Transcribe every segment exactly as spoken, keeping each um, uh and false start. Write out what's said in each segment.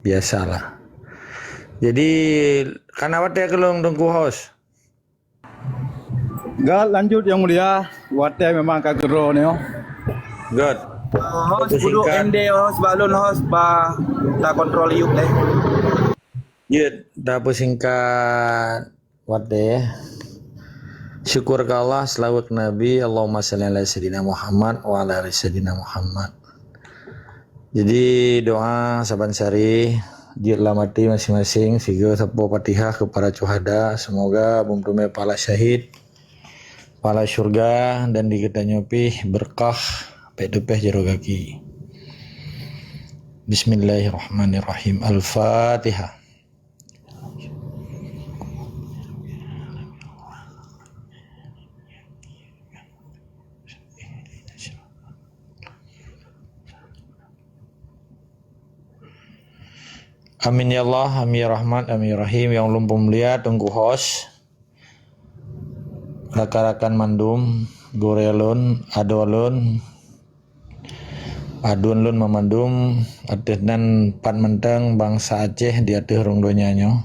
Biasalah. Jadi, kana watèe keu lôn Teungku Hos. Gat lanjut Yang Mulia, watèe memang ka keudroe nyoe. Good. Hos, peuduek singkat. N D hos, bak lôn hos, ba ta kontrol yub deh. Jeuet, tapeusingkat watèe. Syukur keu Allah, seulaweuet keu Nabi, Allahumma shalli ala Sayyidina Muhammad wa ala ali Sayyidina Muhammad. Jadi, doa saban sari, jeuet lam até maséng-maséng, sigoe sapoe Fatihah keu para syuhada, seumoga beumeuteumé pahala syahid, pahala syurga, dan di geutanyoe pih beureukat, pèt teupèh jaroe gaki. Bismillahirrahmanirrahim. Al-Fatihah. Amin ya Allah, amin ya Rahman, amin ya Rahim. Nyang ulôn peumulia Teungku Hos, rakan-rakan mandum, gurèe lôn, adoe lôn, aduen lôn meumandum ateueh nan pat mantong bansa Aceh di ateueh rhueng donya nyoe.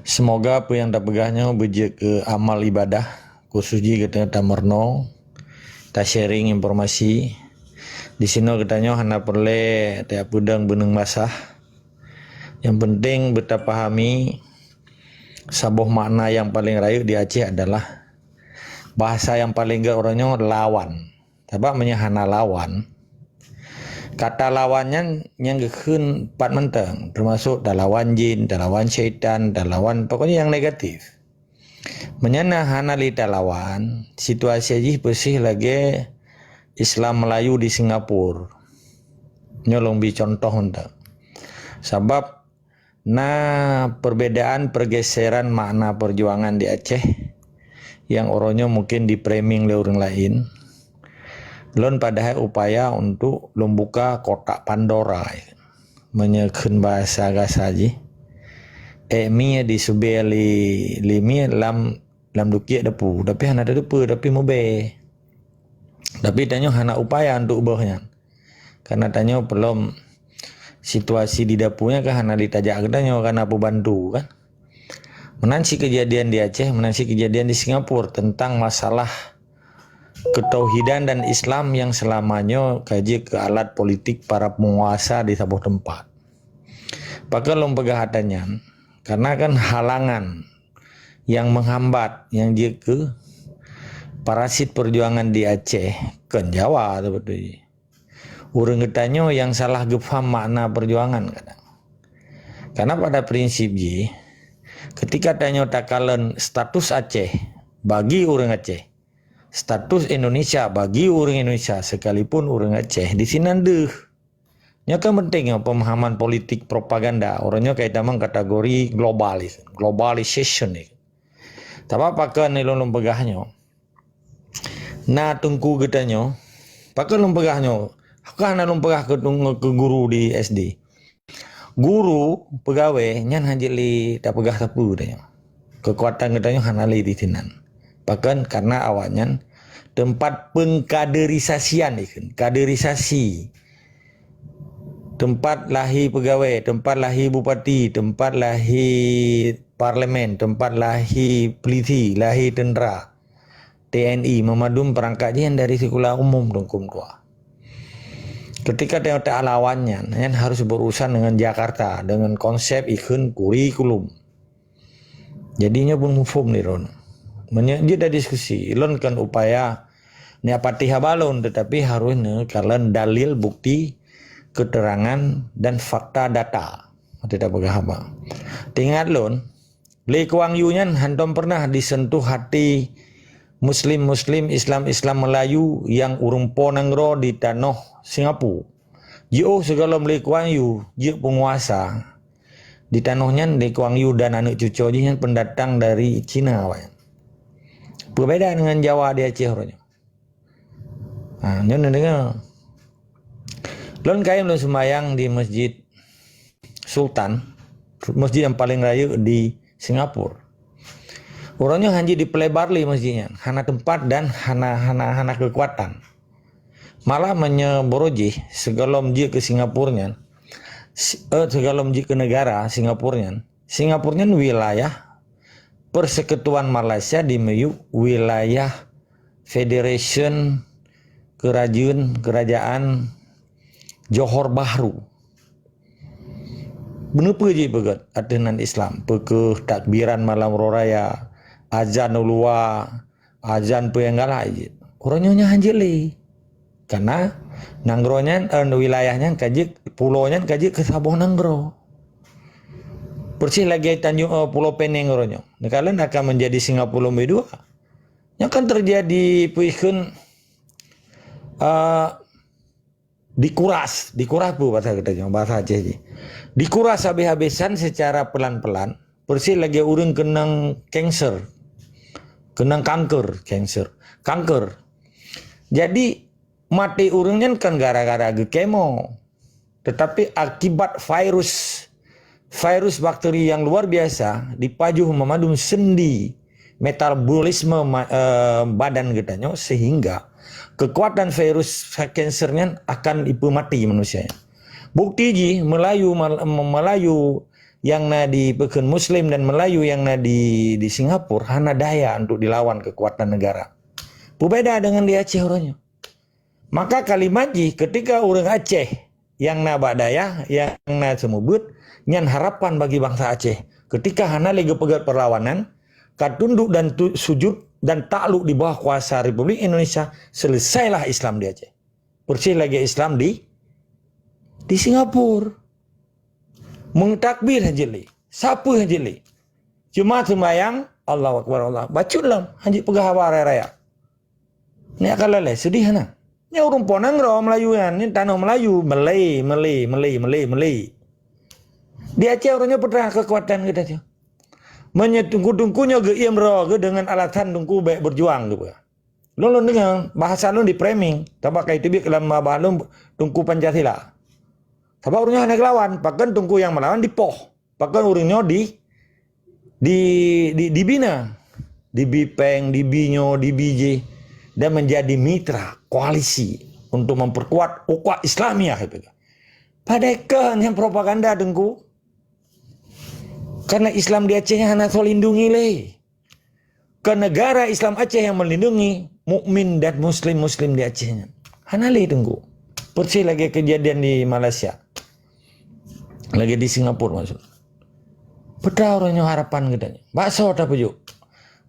Seumoga peue nyang tapeugah nyoe beujeuet keu amal ibadah, khusos jih geutanyoe tameurunoe, ta-sharing informasi. Disinoe geutanyoe hana peureulèe tapeudong beuneung basah. Nyang peunteng beutapahami saboh makna nyang paleng rayeuk di Aceh adalah bahasa nyang paleng gèt uroe nyoe lawan. Sabab meunyoe hana lawan, kata lawan nyan nyang geukheun pat mantong, teumasok talawan jin, talawan syaitan, talawan pokoknya nyang negatif. Meunyoe na hana lé talawan, situasi jih peuséh lagèe Islam Melayu di Singapura. Nyoe lôn bri contoh mantong. Sabab na perbedaan pergeseran makna perjuangan di Aceh nyang uroe nyoe mungkin di-framing lé ureueng laén. Lôn padahai upaya untuk lôn buka kotak Pandora. Meunyoe kheun bahasa gasa jih, èk mié disubé lé, lé mié lam, lam dukiek dapu, tapi hana tateupeue, tapi mubé. Tapi tanyoe hana upaya untuk ubah nyan. Karena tanyoe peulom situasi di dapu nyan kan hana ditajak geutanyoe, karena peubantu kan. Meunan cit keujadian di Aceh, meunan cit keujadian di Singapura tentang masalah ketauhidan dan Islam nyang seulama nyoe ka jeuet keu alat politik para peunguasa di saboh teumpat. Pakon lôn peugah ata nyan? Karena kan halangan nyang menghambat nyang jeuet keu parasit perjuangan di Aceh kon Jawa, seubeutoe jih. Ureueng geutanyoe nyang salah geupaham makna perjuangan kadang. Karena pada prinsip jih, ketika tanyoe takalon status Aceh bagi ureueng Aceh, status Indonesia bagi ureueng Indonesia, sekalipun ureueng Aceh, di sinan deuh. Nyoe kan penting nyoe pemahaman politik propaganda. Uroe nyoe ka itamong kategori globalis, globalization ni. Tapi pakon lôn, lôn peugah nyoe? Na teungku geutanyoe, pakon lôn peugah nyoe? Ka hana lôn peugah keu, keu guru di S D. Guru, peugawée nyan hana jeuet lé tapeugah sapeue tanyoe. Keukuatan geutanyoe hana lé di sinan. Pakon? Karena awaknyan teumpat pengkaderisasian dikheun, kaderisasi. Teumpat lahé peugawée, teumpat lahé bupati, teumpat lahé parlemen, teumpat lahé pulisi, lahé teuntra, T N I, meumandum peurangkat jih nyan dari sikula umum teungku meutuah. Ketika tanyoe talawan nyan, nyan harus berurusan dengan Jakarta, dengan konsep ikheun kurikulum. Jadi nyoe pun muphom lé droeneuh. Meunyoe jeuet tadiskusi, lôn kon upaya neuk patéh haba lôn, tetapi harus neukalon dalil, bukti, keterangan, dan fakta data. Watée tapeugah haba. Teuingat lôn, Lee Kuan Yew nyan hantom pernah disentuh hati Muslim-Muslim, Islam-Islam Melayu nyang ureuëng po nanggroe di tanoh Singapura. Jiôh sigohlom Lee Kuan Yew jeuet peunguasa di tanoh nyan, Lee Kuan Yew dan aneuëk cucoe jih nyan pendatang dari Cina awaknyan. Peubeda dengan Jawa di Aceh uroe nyoe. Ha, nyoe neudeungoe. Lôn kayém lôn seumayang di Masjid Sultan, masjid nyang paleng rayeuk di Singapura. Uroe nyoe hana jeuet dipeulebar lé masjid nyan, hana teumpat dan hana, hana, hana keukuatan. Malah meunyoe baroe jih sigohlom jeuet keu Singapura nyan, Si-, eh, sigohlom jeuet keu negara Singapura nyan. Singapura nyan wilayah Persekutuan Malaysia di miyueb wilayah Federation Kerajeuen, Kerajaan Johor Bahru. Beuneupeue jih peugét ateueh nan Islam? Peu kheueh takbiran malam uroe raya, azan u luwa, azan peue nyang galak jih. Uroe nyoe nyan hana jeuet lé. Karena nanggroe nyan, eh, wilayah nyan ka jeuet, pulo nyan ka jeuet keu saboh nanggroe. Persis lagèe Tanjung, eh, Pulo Peneng uroe nyoe. Neukalon akan menjadi Singapura nombor dua. Nyan kan terjadi peue kheun, eh, dikuras. Dikuras peue bahasa geutanyoe, bahasa Aceh jih. Dikuras habéh-habésan secara pelan-pelan, persis lagèe ureueng keunong kanser. Keunong kanker, kanser. Kanker. Jadi, maté ureueng nyan kan gara-gara geukemo, tetapi akibat virus, virus bakteri yang luar biasa dipajoh meumandum sendi metabolisme ma-, eh, badan geutanyoe, sehingga kekuatan virus kanser nyan akan ipeumati manusia nyan. Bukti jih, Melayu mal-, Melayu nyang na di, peue kheun, Muslim dan Melayu nyang na di, di Singapura hana daya untuk dilawan kekuatan negara. Beubeda dengan di Aceh uroe nyoe. Maka kalimat jih, ketika ureueng Aceh nyang na bak dayah, nyang na seumeubeuet, nyan harapan bagi bansa Aceh. Ketika hana lé geupeugét perlawanan, ka tunduk dan tu-, sujud dan takluk di bawah kuasa Republik Indonesia, selesailah Islam di Aceh. Persis lagèe Islam di, di Singapura. Meutakbir hana jeuet lé. Sapeue hana jeuet lé. Cuma seumbahyang, Allahu Akbar, Allah. Bacut lom, hana jeuet peugah haba raya-raya. Nyan ka lalai, seudeh hana. Nyan ureueng po nanggroe Melayu nyan, nyan tanoh Melayu, Malay, Malay, Malay, Malay, Malay. Di Aceh uroe nyoe peutrang keukuatan geutanyoe. Meunyoe teungku-teungku nyoe geuiem droe geuh deungon alasan teungku bèk beujuang geuh. Lôn, lôn deungoe, bahasa lôn di-framing. Sabab ka iteubiet lam babah lôn Teungku Pancasila. Sabab ureueng nyoe hana geulawan, pakon teungku nyang meulawan dipoh. Pakon ureueng nyoe di, di, di, dibina. Dibi péng, dibi nyoe, dibi jéh. Dan menjadi mitra koalisi untuk memperkuat ukhuwah Islamiah itu. Padahai keuh nyan propaganda teungku. Karena Islam di Aceh nyan hana soe lindungi lé. Ke negara Islam Aceh yang melindungi mukmin dan muslim-muslim di Aceh nyan. Hana lé teungku. Persis lagèe kejadian di Malaysia. Lagèe di Singapura maksud. Peue ta uroe nyoe harapan geutanyoe. Bak soe tapeujok?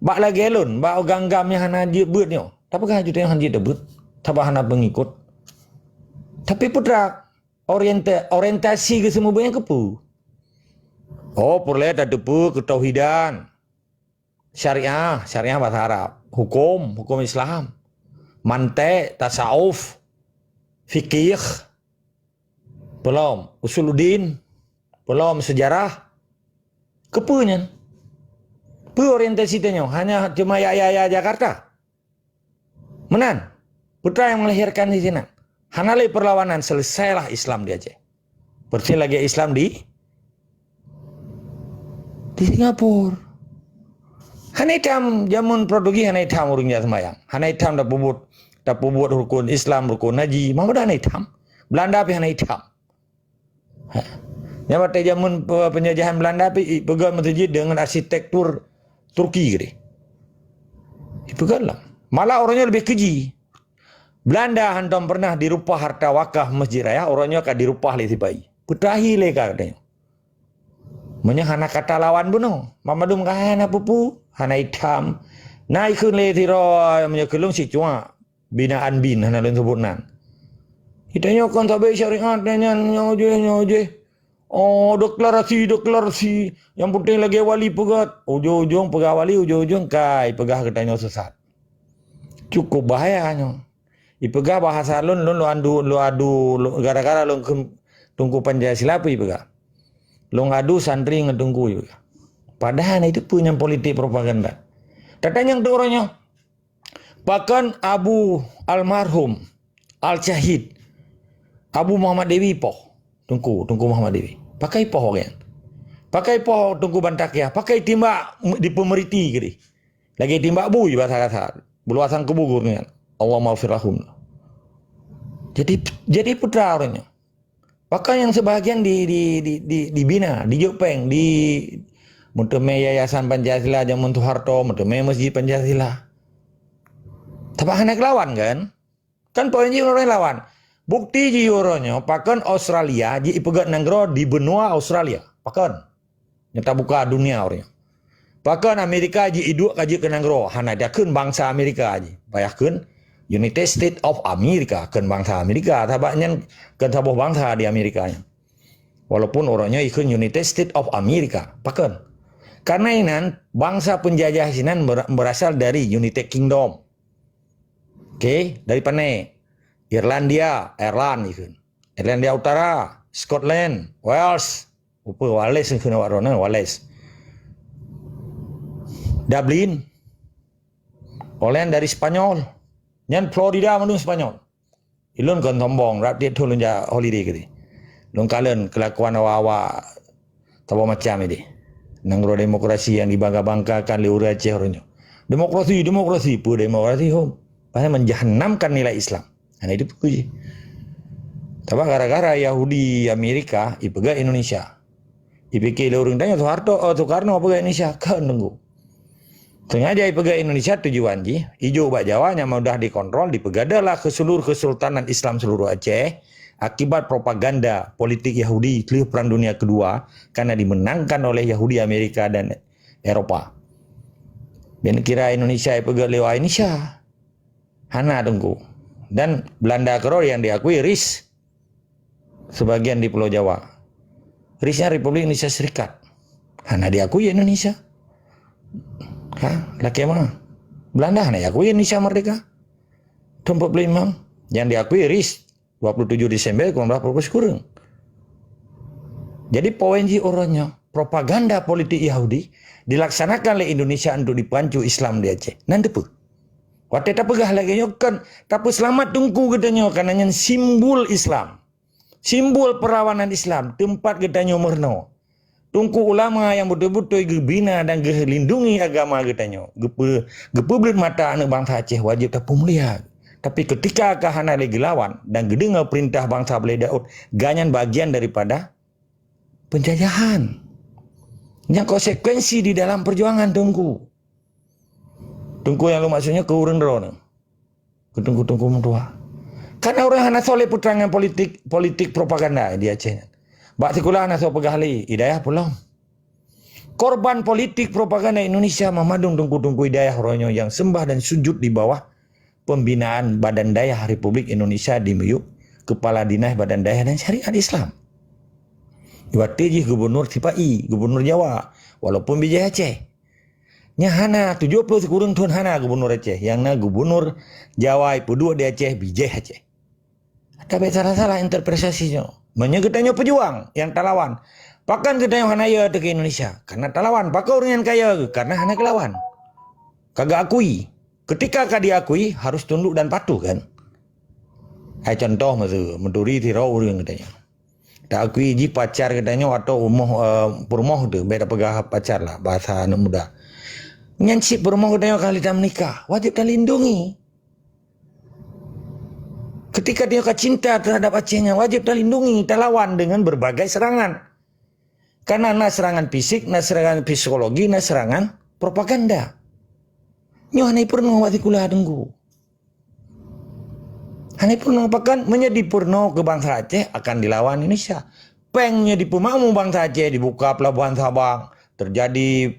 Bak lagèe lôn, bak gam-gam nyang hana jeuet beuet nyoe. Tapeugah jeuet nyoe hana jeuet beuet. Sabab hana peungikot. Tapi peue ta orienta-, orientasi geuseumeubeuet nyan keupeue? Oh, peureulèe tateupeue keutauhidan. Syariah, syariah bahasa Arab. Hukum, hukum Islam. Mantek, tasawuf, fikih, peulom usuluddin, peulom seujarah. Keupeue nyan? Peue orientasi tanyoe? Hanya cuma ya, ya, ya Jakarta? Meunan, peue ta nyang melahirkan di sinan. Hana lé perlawanan, selesailah Islam di Aceh. Persis lagèe Islam di, di Singapura. Hana itam, jameun Portugis hana itam ureueng jak seumayang. Hana itam tapeubuet, tapeubuet rukun Islam, rukun haji. Muhamad hana itam. Belanda pih hana itam. Ha. Nyan watèe jameun pe-, penjajahan Belanda pih ipeugöt meuseujid deungon arsitektur Turki keudéh. Ipeugöt lom. Malah uroe nyoe leubeh keuji. Belanda hantom pernah dirupah harta wakaf Masjid Raya, uroe nyoe ka dirupah lé sipa-i. Peutahi lé ka katanya. Meunyoe hana kata lawan bunoe, mamandum ka hana peue-peue, hana itam. Na ikheun lé sidroe meunyoe keu lôn si cuak. Binaan bin hana lôn seubut nan. Geutanyoe kon sabe syariat nyan nyoe jih, nyoe jih. Oh, deklarasi, deklarasi. Nyang penting lagèe wali peugah. Ujong-ujong peugah wali, ujong-ujong kai peugah geutanyoe sesat. Cukup bahaya nyoe. Ipeugah bahasa lôn, lôn, lôn adu, lôn adu, lôn, gara-gara lôn kheun Teungku Pancasila pih ipeugah. Lôn adu santri ngon Teungku ipeugah. Padahai na itu peue nyang politik propaganda. Tatanyong teuk uroe nyoe. Pakon Abu almarhum, al-syahid, Abu Muhammad Dewi poh? Teungku, Teungku Muhammad Dewi. Pakon ipoh awaknyan? Pakon ipoh Teungku Bantaqiah? Pakon itimbak dipeumeuriti keudéh? Lagèe timbak bui bahasa kasar. Beuluasang keu bu geuh nyan. Allahummaghfir lahum. Jadi, jadi peue ta uroe nyoe. Pakon nyang seubahagian di, di, di, di, dibina, dijok péng, di meuteumé Yayasan Pancasila jameun Soeharto, meuteumé Masjid Pancasila. Tapi hana geulawan kan? Kan poin jih ureuëng lawan. Bukti jih uroe nyoe, pakon Australia jipeugét nanggroe di benua Australia. Pakon? Nyang tabuka dunia uroe nyoe. Pakon Amerika jiduek ka jeuet keu nanggroe, hana jakheun bansa Amerika jih. Payah kheun United States of America, kheun bansa Amerika. Sabab nyan kheun saboh bansa di Amerika nyan. Walaupun uroe nyoe ikheun United States of America. Pakon? Karena inan bansa penjajah sinan ber-, berasal dari United Kingdom. Okey, dari pane? Irlandia, Ireland ikheun. Irlandia Utara, Scotland, Wales. Upa Wales ikheun awak droe, Wales. Dublin, Holland dari Spanyol. Nyan Florida mandum Spanyol. Ilôn kon sombong, rab tiep thon lôn jak holiday keudeh. Lôn kalon kelakuan awak-awak saboh macam ideh. Nanggroe demokrasi nyang dibangga-banggakan lé ureuëng Aceh uroe nyoe. Demokrasi, demokrasi, peue demokrasi hom? Padahai menjahannamkan nilai Islam. Hana itu peue jih. Tapi gara-gara Yahudi Amerika, ipeugét Indonesia. Ipike lé ureuëng tanyoe Soeharto, oh, Soekarno peugét Indonesia, kan tunggu. Sengaja ipeugét Indonesia tujuan jih, ijok bak Jawa nyang mudah dikontrol, dipeugadalah ke seluruh Kesultanan Islam seluruh Aceh akibat propaganda politik Yahudi lheueh Perang Dunia Kedua karena dimenangkan oleh Yahudi Amerika dan Eropa. Dan kira Indonesia ipeugét lewat Indonesia. Hana tunggu. Dan Belanda keroe yang diakui RIS sebagian di Pulau Jawa. RIS-nya Republik Indonesia Serikat. Hana diakui Indonesia. Ha, lakée ma. Belanda hana diakui Indonesia merdeka. Tahun empat puluh lima. Yang diakui RIS dua puluh tujuh Disember sembilan belas puluh kurang. Jadi poin jih uroe nyoe, propaganda politik Yahudi dilaksanakan oleh Indonesia untuk dipancu Islam di Aceh. Nan teupeu. Watée tapeugah lagée nyoe kan tapeuseulamat teungku geutanyoe karena nyan simbol Islam. Simbol perlawanan Islam, teumpat geutanyoe meurunoe. Teungku ulama nyang beutôi-beutôi geubina dan geulindungi agama geutanyoe, geupeu-, geupeubleuet mata aneuëk bansa Aceh wajéb tapeumulia. Tapi keutika ka hana lé geulawan dan geudeungoe peurintah bansa Belanda Daud, ganyan bagian daripada penjajahan. Nyang konsekuensi di dalam perjuangan teungku. Teungku nyang lôn maksud nyoe keu ureuëng droeneuh. Keu teungku-teungku meutuah. Karena ureuëng hana soe lé peutrangan politik, politik propaganda di Aceh nyan. Bak sikula hana soe peugah lé, hidayah pulang. Korban politik propaganda Indonesia memadung teungku-teungku hidayah uroe nyoe nyang sembah dan sujud di bawah pembinaan Badan Dayah Republik Indonesia di miyueb Kepala Dinas Badan Dayah dan Syariat Islam. Di watée jih gubernur sipa-i, gubernur Jawa, walaupun bijéh Aceh. Nyan hana, tujoh ploh sikureueng thon hana gubernur Aceh, nyang na gubernur Jawa ipeuduek di Aceh, bijéh Aceh. Tapi salah-salah interpretasi nyoe. Meunyoe geutanyoe peujuang nyang talawan, pakon geutanyoe hana yö teuka Indonesia? Karena talawan, pakon ureuëng nyan ka yö? Karena hana geulawan. Ka geuakui. Ketika ka diakui, harus tunduk dan patuh kan? Hai contoh meusu, meuturi sidroe ureuëng geutanyoe. Taakui jih pacar geutanyoe atau umoh, eh, peurumoh tu, bék tapeugah pacar lah, bahasa aneuk muda. Nyan cit peurumoh geutanyoe ka lheueh tameunikah, wajéb talindungi. Ketika dia ka cinta terhadap Aceh nyan, wajéb talindungi, talawan dengan berbagai serangan. Karena na serangan fisik, na serangan psikologi, na serangan propaganda. Nyoe hana peurunoe wak sikula teungku. Hana peurunoe pakon, meunyoe dipeurunoe keu bansa Aceh akan dilawan Indonesia. Péng nyoe dipeumakmu bansa Aceh, dibuka pelabuhan Sabang, terjadi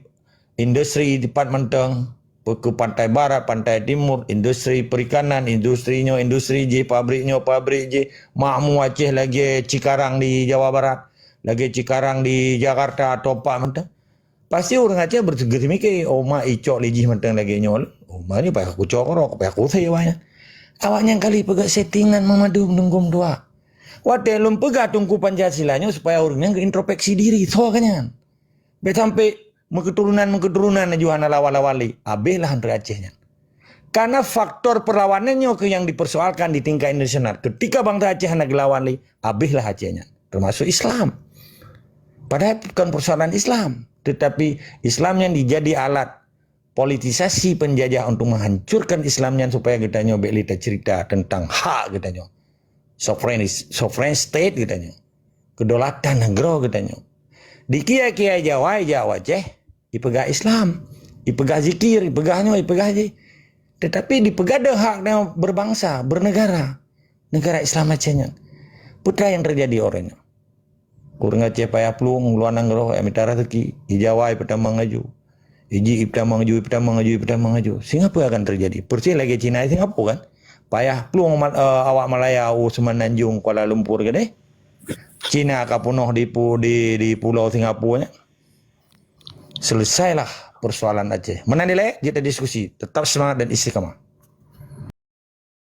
industri dipat mantong, pe-, ke pantai barat, pantai timur, industri perikanan, industri nyoe, industri jih, pabrik nyoe, pabrik jih, makmu Aceh lagée Cikarang di Jawa Barat, lagée Cikarang di Jakarta atau pat mantong. Pasti ureuëng Aceh beureuti-, geureuti mike, "Oh mak, icok lé jih mantong lagée nyoe. Oh mak, nyoe payah kucok rot, payah kusé awaknyan." Awaknyan kali peugah settingan meumadu meununggom dua. Watée lôn peugah Teungku Pancasila nyoe supaya ureuëng nyan geuintrospeksi diri, soe ka nyan. Bék sampai meuketurunan-meuketurunan laju hana lawan-lawan lé. Abéhlah antre Aceh nyan. Karena faktor perlawanan nyoe keuh nyang dipersoalkan di tingkat internasional. Ketika bansa Aceh hana geulawan lé, abéhlah Aceh nyan. Termasuk Islam. Padahai bukan persoalan Islam. Tetapi Islam nyan dijadi alat politisasi penjajah untuk menghancurkan Islam nyan supaya geutanyoe bék lé tacerita tentang hak geutanyoe. Sovereign, sovereign state geutanyoe. kedaulatan nanggroe geutanyoe. Di kiai-kiai Jawa, Jawa Aceh, ipeugah Islam, ipeugah zikir, ipeugah nyoe, ipeugah jih. Tetapi dipeugah deuh hak nyoe berbangsa, bernegara. Negara Islam Aceh nyan. Peue nyang terjadi uroe nyoe? Ureuëng Aceh payah plueng luwa nanggroe, mita rezeki. Di Jawa ipeutamong laju. Iji ipeutamong laju, ipeutamong laju, ipeutamong laju. Sehingga peue akan terjadi? Persis lagée Cina Singapura kan? Payah plueng ma-, eh, awak Malaya u Semenanjung Kuala Lumpur gadeh. Cina ka peunoh di pu-, di, di pulau Singapura nyan. Selesailah persoalan Aceh. Meunan dilée, jeuet diskusi. Tetap semangat dan istiqamah.